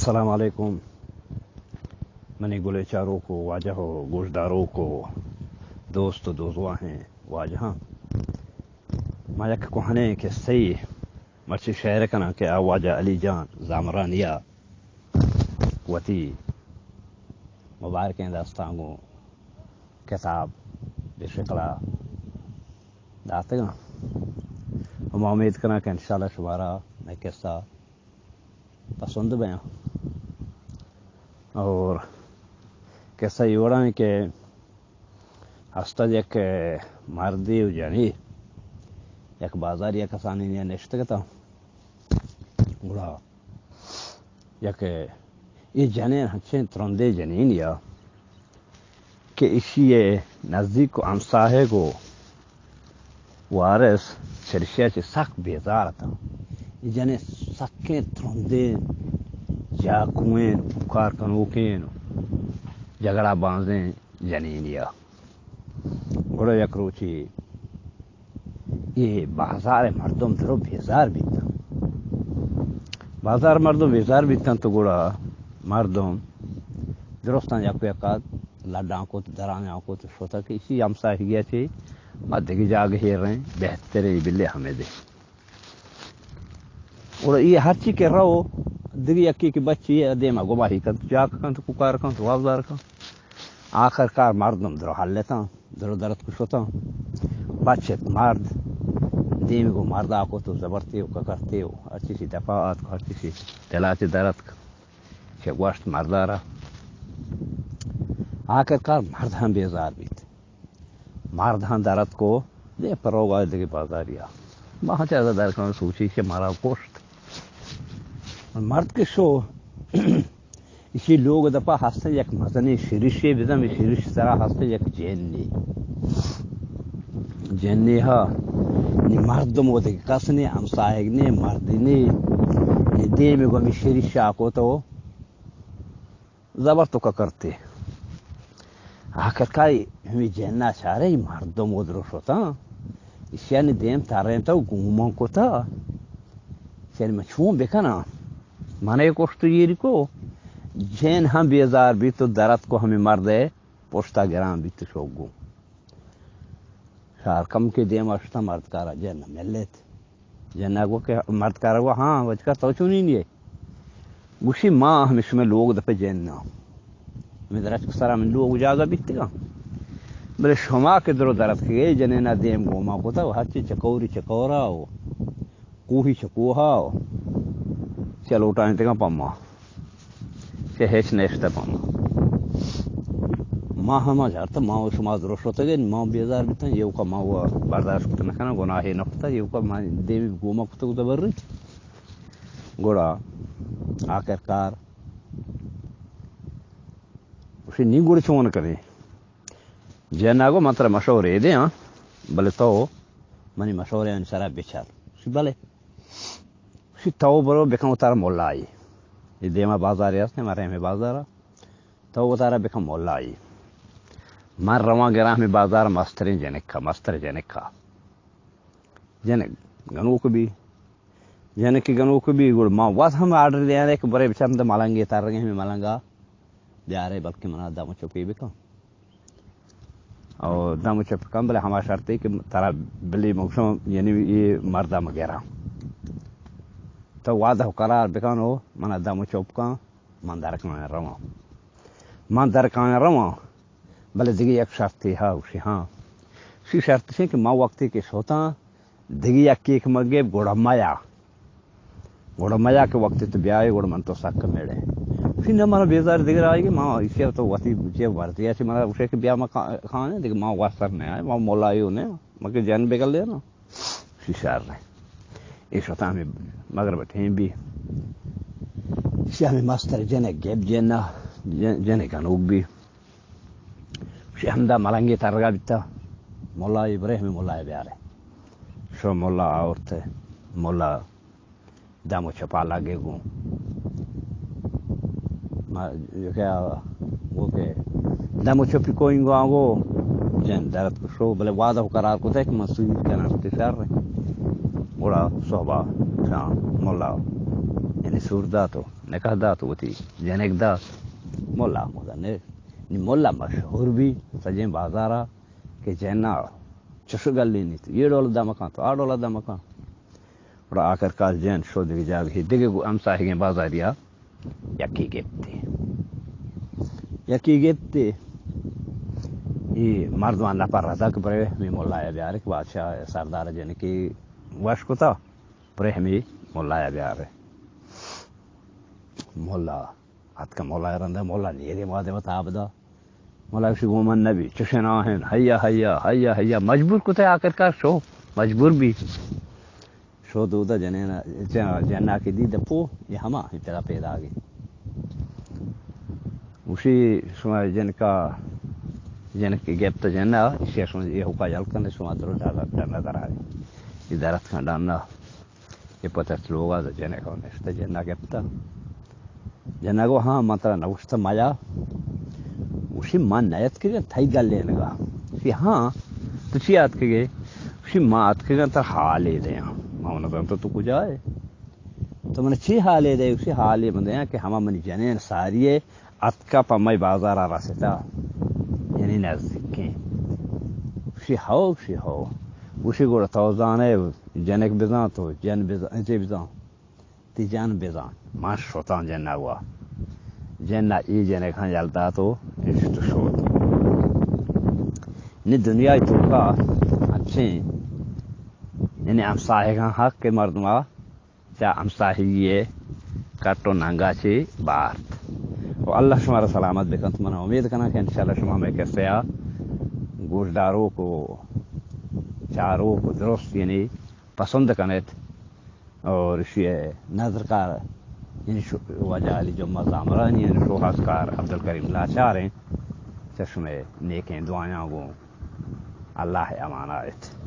السلام علیکم، منی گلیں چاروک و واجہ و گوشداروک و دوست و دوزواہیں واجہاں۔ ما یک کوہنیں کسہ ای مرچی شیئر کناں کہ آ واجہ علی جان زامرانی ء وتی مبارکیں دستاں گوں کتاب بہ شکلا داتگاں۔ و ما امید کناں کہ انشاءاللہ شمارا مئے کسہ پسند بیاں۔ اور کسہ ای وڑا ایں کہ ہستہ یک مردے و جنے یک بازاری ء کسانینی ء نشتگ اتاں۔ گڑا یک اے جنین ہنچیں ترندیں جنینے ء کہ ایشی ء نزیک و ہمساہگ و وارث چریشی ء چہ سک بیزار اتاں۔ اے جنین سکیں ترندیں جاکوئیں کوکار کنوکیں جگڑا بازیں جنینے ء۔ گڑا یک روچے اے بازار ء مردم درو بیزار بیتاں۔ بازار مردم بیزار بیتاں تو گڑا مردم درستاں یک یکا لڈاں کت، درانیاں کت، شتہ کہ اسی ہمساہگی ء چہ ما دگہ جاگہے رہیں، بہتریں بلے ہمے دے۔ گڑا اے ہرچی کہ رو، دگہ یکے کہ بچی ء دیما گواہی کنت، جاک کنت، کوکار کنت، وابزار کنت۔ آخر کار مردم درو ہلتاں، درو درت کو شتاں۔ بچت مرد، دیمی گو مردا کو تو زبرتے و ککرتے و ہرچی سی دفعہ آت کو، ہرچی سی دلا چہ درت کو۔ چہ گوشت مردارا۔ آخر کار مرد ہم بیزار بیت۔ مرد ہم در اتک و دیم پہ روگ ء دگہ بازاریا۔ ما ہم چہ در کن سوچی کہ مارا کشت۔ مرد کہ شو، ایشی لوگ دپا ہستیں یک مزنیں شرشے بزن، شرش سرا ہستیں یک جنے۔ جنے ہا، نی مردم و دگہ کس نے، ہمساہگ نے، مردی نے، نی دیم گو ہمی شرش آکو تو زبر تو ککرتے۔ آخر کار ہمے جنا چارے، اے مردم و درو شتاں۔ ایشانی دیم ترینتا و گومان کتا۔ ایشانی من چون بکناں؟ من اے کشت و ایری کو۔ جن ہم بیزار بیت و درت کو ہمے مرد ء پشتا گران بیت و شو گوں۔ شار کم کہ دیم اشتا مرد کارا جن ملیت۔ جنا گو کہ مرد کارا گو، ہاں، وچکا تو چونی نیے؟ گوشی، ما ہمے شمے لوگ دپے جن نہ۔ ہمے درچک سرا من لوگ جاگہ بیتگاں۔ بلے شما کہ درو درت کہ گئے جنینا دیم گوما کتا و ہرچی چکوری چکورا و کوہی چکوہا و چلوٹائیں تگاں پما۔ چہ ہچ نیشتہ پما۔ ما ہما جارتہ ما و شما درو شتگیں، ما بیزار بیتن، ایوکا ما و برداشت کت نکناں، گناہے نکتا، ایوکا ما دیمی گوما کتگ زبری۔ گڑا آخر کار گوشی، نی گڑ چون کنی؟ جنا گو، من ترا مشورے دیاں، بلے تو منی مشورے آنی سرا بچار۔ گوشی، بلے۔ گوشی، تو برو بکن وتارا ملائی۔ اے دیما بازارے ہست، ما رحمے بازارا۔ تو وتارا بکن ملائی۔ من رواں گراں ہمے بازار مستریں جنکا، مستر جنکا۔ جنک گنوک بی۔ جنک گنوک بی، گڑ ما وت ہم آرڈر دیانے کہ برے بچار ہمدا ملنگے ترگیں، ہمے ملنگا بیارے، بلکہ منا دم چپی بکن۔ او دم چپ کن، بلے ہما شرطے کہ ترا بلی مگشم، یعنی اے مردا مگراں۔ تو وعدہ و قرار بکن و منا دم چپ کن، من درکاں رواں۔ من درکاں رواں، بلے دگہ یک شرطے ہا، گوشی ہاں۔ شی شرط چے کہ من وقتی کہ شتاں، دگہ یکے کہ من گیب گڑا میا۔ گڑا میا کہ وقتی تو بیائے، گڑا من تو سک میڑے۔ گوشی نہ، منا بیزار دگہ آئی، ما ایشی تو وتی چے ورزی اچ منا گوشے کہ بیا ما کا-، کھانے، دگہ ما واسر نہ آئے، ما مولایو نہ، مکہ جن بگل لینا۔ شی شر نے۔ اے شتا ہمے مغرب ٹیم بی۔ شی ہمے مستر جنے گیب جنا، جن-، جنے گنوک بی۔ شی ہمدا ملنگے ترگا بیتا۔ ملا ابراہیم ملا بیارے۔ شو ملا آورتے۔ ملا دم و چپا لگے گوں۔ ما، کہ، گو کہ دم و چپی کوئیں گو آنگو، جن درت کو شو، بلے وعدہ و قرار کو تے کہ من سوئی کناں، تے شر۔ گڑا صحبا شاں ملا، یعنی سور دات و نکاح دات و وتی جنک دات۔ ملا کتا نے، نی ملا مشہور بی سجیں بازارا کہ جنا چش گلینیت، یہ ڈول دمکاں تو آ ڈول دمکاں۔ گڑا آخر کار جن شو دگہ جاگہے، دگہ گو-، ہمساہگیں بازاریا یکی گپتے۔ یکی گپتے۔ ای مردمان لپا ردا کہ برے ہمیں ملایا بیارے کہ بادشاہ سردار جنکی وش کتا، برے ہمیں ملایا بیارے۔ ملا اتکا ملایا رندا، ملا نیرے وادے وتا آبدا۔ ملا گوشی گوں من نبی، چشن آہن، ہیا، ہیا، ہیا، ہیا، مجبور کتے آخر کار شو، مجبور بی۔ شو دودا جنینا، جن-، جنا کہ دی دپو، یہ ہما، یہ ترا پیدا گی۔ گوشی شما جنکا، جنک گپت جنا، اسی شما یہ ہوکا یل کنے، شما درو ڈالا، ڈالا درائے۔ یہ درت کن ڈانا۔ یہ پتہ لوگا دا جنک ہوں نشتہ، جنا گپتا۔ جنا گو، ہاں، من ترا نوشتہ میا۔ گوشی، من نیت کہ تئی گلینگا۔ گوشی، ہاں، تو چی آت کہ گے؟ گوشی، ما آت کہ تر حالے دیاں۔ ما نزانتو تو کجا ہے؟ تو من چی حالے دے؟ گوشی، حالے من دیاں کہ ہما منی جنین ساری ہے، اتکا پہ مئے بازارا رستا، یعنی نزدیکیں۔ گوشی، ہو؟ گوشی، ہو۔ گوشی، گڑا تو زانے جنک بزان تو جن بزان، چی بزان؟ تی جن بزان۔ من شتاں جن وا۔ جن ای جنک ہاں یل دات و اشت شوت۔ نی دنیا توکا اچھیں، یعنی ہمساہگاں حق کے مردما چہ ہمساہگی ء کٹ و ننگا چہ بارت۔ و اللہ شما را سلامت بکنت۔ من امید کناں کہ انشاءاللہ شما مئے قصہ ء گوشداروک و چاروک و درست یعنی پسند کنیت۔ اور اشی ء نظرکار یعنی شو-، واجہ علی جمعہ زامرانی یعنی شوہازکار عبدالکریم لاچار ہیں۔ چہ شمئے نیکیں دعایاں گوں اللہ ء امانا ایت۔